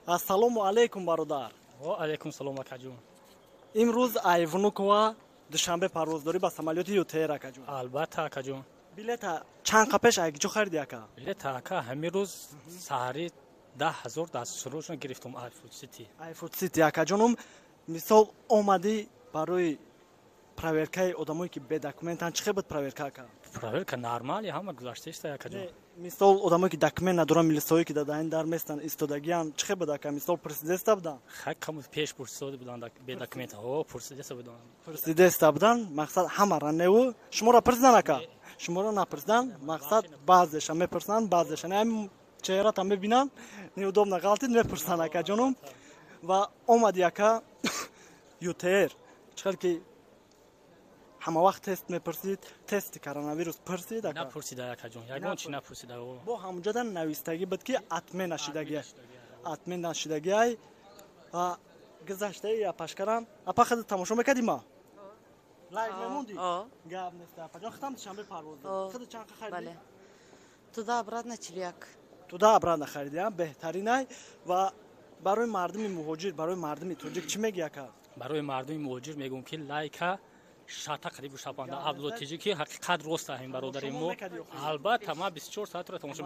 Ассалому алайкум, бародар. Ва алайкум салом, акаҷон. Имрӯз ай Внуково Душанбе парвоз дорӣ ба самолёти ЮТР, акаҷон? Албатта, акаҷон. Билета чанд қа пеш ай ҷо хариди, ака? Билета, ака, ҳамин рӯз саҳари 10 000 дар срочно гирифтум ай Фуд Сити. Ай Фуд Сити, акаҷонум. Мисол, омадӣ барои проверкаи одамое, ки бе документанд. Чӣ хел буд проверка, ака? Проверка нормали, ҳама гузаштаиста, акаҷон. Мисол, одамое, ки документ надоранд, милисое, ки дадаин дар местанд, истодагиам, чӣ хел буд, ака? Мисол, пурсидеста буданд? Хай, каму пеш пурсида буданд, бе документ ҳо пурсидеста буданд. Пурсидеста буданд. Мақсад, ҳамара неву шуморо пурсидан, ака? Шуморо напурсидан. Мақсад, баъзеша мепурсанд, баъзеша не. Чеҳрата мебинанд, неудобно ғалтид, мепурсанд, акаҷонум. Ва омади, ака, ЮТР чӣ хел ки ҳама вақт тест мепурсид, тести коронавирус пурсид, ака? Напурсида, акаҷон, ягон чи напурсида. Бо ҳамуҷода навистагӣ буд, ки отмена шидагия, отмена шидагиай. Гузаштаи апашкарам, апа, хада тамошо мекардӣ, ма лайк мемондӣ. Гап нест, апаҷон. Хитам Душанбе парвоз хада чанд қа харидӣ? Туда обратно 41. Туда обратно харидӣ, беҳтаринай. Ва барои мардуми муҳоҷир, барои мардуми тоҷик чӣ мегӯӣ, ака? Барои мардуми муҳоҷир мегӯм, ки лайка шата қарибу шапанда Абдулло Тиҷи, ки ҳақиқат рост аҳем, бародари мо. Албатта, ман 24 соатро тамошо.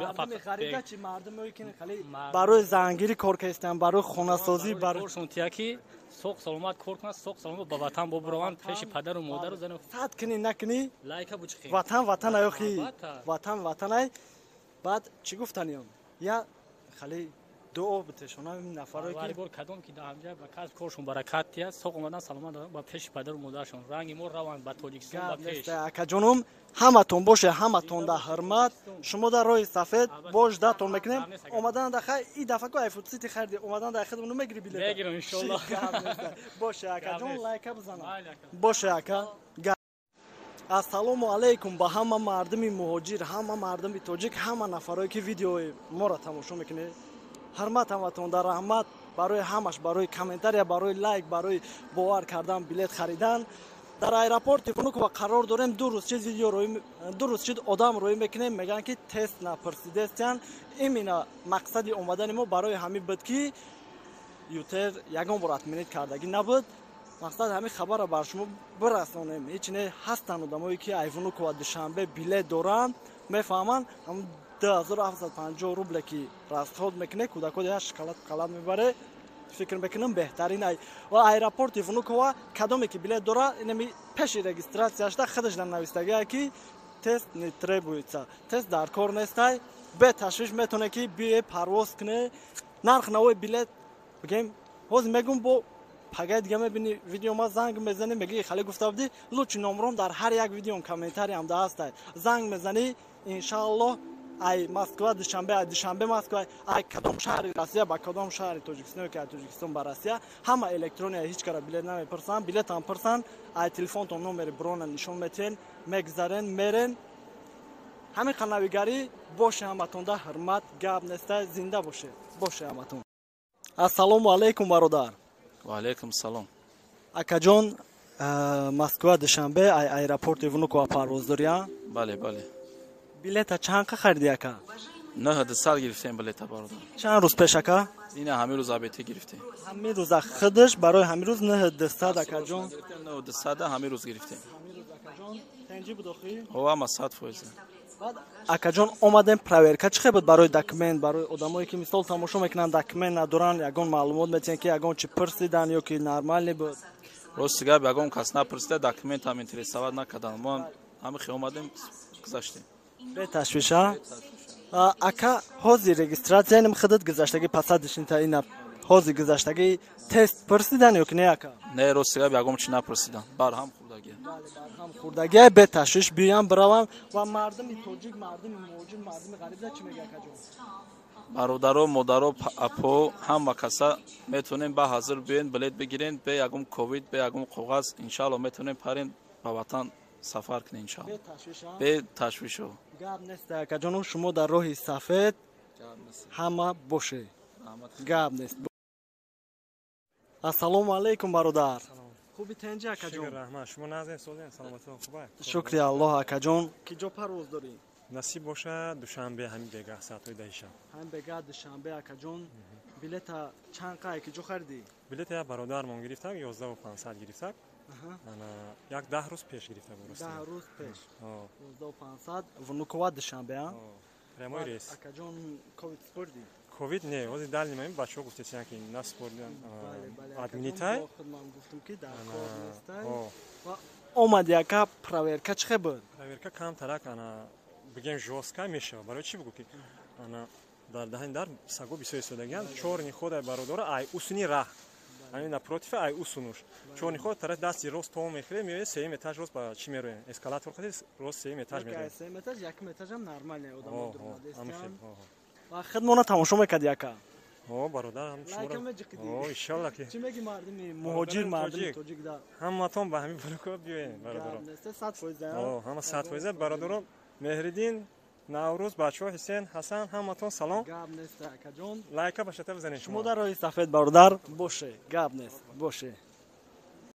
Барои зангирӣ кор кардистам, барои хонасозӣ. Коршон тия, ки соқ саломат кор кунад, соқ саломат ба ватан бобураванд, пеши падару модару зану. Сад кунӣ, накунӣ. Лайка бучиқем. Ватан ватан аёхи, ватан ватанай. Баъд чӣ гуфтаниём, я хали дуо битешона нафаро. Ки кадом ки даҳамҷа ба касб коршон баракат тия, соқ омадан, саломат ба пеши падару модаршон ранги мо раванд ба Тоҷикистон, ба пеш. Акаҷонум, ҳаматон боше, ҳаматон да ҳурмат. Шумо дар роҳи сафед бош, датон мекунем. Омадан да хай и дафа ку ай Фуд Сити хариди, омадан да худмону мегири билет? Мегирам, иншоллоҳ. Боше, акаҷон, лайка бизанам. Боше, ака. Ассалому алайкум ба ҳама мардуми муҳоҷир, ҳама мардуми тоҷик, ҳама нафарое, ки видеои моро тамошо мекунед. Ҳурмат ҳаматон дар раҳмат барои ҳамаш, барои комментария, барои лайк, барои бовар кардан, билет харидан. Дар аэропорти Внуково қарор дорем. 2 рӯз чиз видео, 2 рӯз чиз одам рӯӣ мекунем, мегӯянд, ки тест напурсидестиян. Именно мақсади омадани мо барои ҳамин буд, ки ЮТР ягон бор отменить кардагӣ набуд. Мақсад, ҳамин хабарро бар шумо бирасонем. Ҳеч не, ҳастанд одамое, ки ай Внуково Душанбе билет доранд, мефаҳманд. Ҳамн 2750 рубле, ки расход мекунед, кӯдакҳо як шоколад қалам мебаре, фикр мекунам, беҳтарин ай. Ва аэропорти Внуково кадоме ки билет дора, инами пеши регистрацияшда худаш навистагия, ки тест не требуется, тест дар кор нестай. Беташвиш метавоне, ки бие, парвоз куне. Нарх навои билет бигем, ҳозир мегум, бо пагаи дига мебини видео ма, занг мезанӣ, мегӣ: «Хеле гуфта будӣ». Лучи номром дар ҳар як видеом комментариям да ҳастай. Занг мезанӣ, иншааллоҳ, ай Москва Душанбе, ай Душанбе Москва, ай кадом шаҳри Россия ба кадом шаҳри Тоҷикистон, ки ай Тоҷикистон ба Россия, ҳама электрония, ҳеҷ кара билет намепурсанд. Билетам пурсанд, ай телефонтон номери брона нишон метиҳен, мегзарен, мерен. Ҳамин қанавигарӣ боше. Ҳаматонда ҳурмат, гап неста. Зинда боше, боше ҳаматон. Ассалому алайкум, бародар. Ва алайкум салом. Акаҷон, Москва Душанбе ай аэропорти Внуково парвоз дория? Бале. Билета чанд қа хариди, ака? 9200 гирифтем билета, бародар. Чанд рӯз пеш, ака? Ина ҳамин рӯз абете гирифтем. Ҳамин рӯза худаш барои ҳамин рӯз 9200, акаҷон? 9200 ҳамин рӯз гирифтем. Тенҷи буд охи? О, ама 100%. Баъд, акаҷон, омадем, проверка чӣ хел буд барои документ? Барои одамое, ки мисол тамошо мекунанд, документ надоранд, ягон маълумот метиҳанд, ки ягон чи пурсидан ё ки нормальный буд? Рости гап, ягон кас напурсида, документам интересовать накардан. Мо ҳамин хел омадем, гузаштем. Беташвиша, ака. Ҳозир регистрация ним худат гузаштагӣ, пасадишнита ина ҳозир гузаштагӣ, тест пурсидан ё ки не, ака? Не, рости гап, ягон чи напурсидан, барҳам хурдагӣ. Барҳам хурдагӣ, беташвиш биёям, биравам. Ва мардуми тоҷик, мардуми муҳоҷир, мардуми ғарибда чӣ мега, акаҷон? Бародаро, модаро, апо, ҳама каса метавонем ба ҳазир биёен, билет бигирен, бе ягон ковид, бе ягон коғаз, иншаалло, метавонем парем, ба ватан сафар кунем, иншаалло, бе ташвишо. Гап нест, акаҷону, шумо дар роҳи сафед ҳама боше, гап нест. Ассалому алайкум, бародар. Хуби, тенҷи, акаҷон? Раҳмат, шумо назем, созем, саломатон хуб? Шукри Аллоҳ, акаҷон. Ки ҷо парвоз дорӣ? Насиб боша, Душанбе, ҳамин бегаҳ, соатҳои 10 шаб. Ҳамин бегаҳ Душанбе, акаҷон. Билета чанд қай ки ҷо харидӣ? Билета як бародармон гирифтак, 11 500 гирифтак. Ана як 10 рӯз пеш гирифта буд. 10 рӯз пеш. 11 500, Внуково, Душанбе, а? Прямой рейс. Акаҷон, ковид спордӣ? Ковид не, ҳозир дальний момент бачаҳо гуфтесиян, ки наспордиан, отменить. Худман гуфтум, ки дар кор нестай. Омади, ака, проверка чӣ хел буд? Проверка камтарак, ана, бигем, жёстко мешавад. Барои чӣ бугӯ, ки ана дар даҳани дар саго бисёр истодагианд. Чёрный ход ай, бародора, ай усуни раҳ, ами напротив ай усунуш чёрный ход, тараф дасти рост то мехӯре, меояд сеюм этаж, рост ба чӣ мероем, эскалатор хади, рост сеюм этаж мероем. Сеюм этаж, якум этажам нормально одамо дуромадестиан. Ва хидмона тамошо мекарди, ака? О, бародар, ҳам иншалла ки. Чӣ меги мардими муҳоҷир, мардими тоҷик да? Ҳаматон ба ҳамин Внуково биёем, бародаро. 100%. Ҳама 100%, бародаро. Меҳриддин, Наврӯз, бачаҳо, Ҳусен, Ҳасан, ҳаматон салом. Гап нест, акаҷон. Лайка ба шата бизанед. Шумо дар роҳи сафед, бародар, боше, гап нест, боше.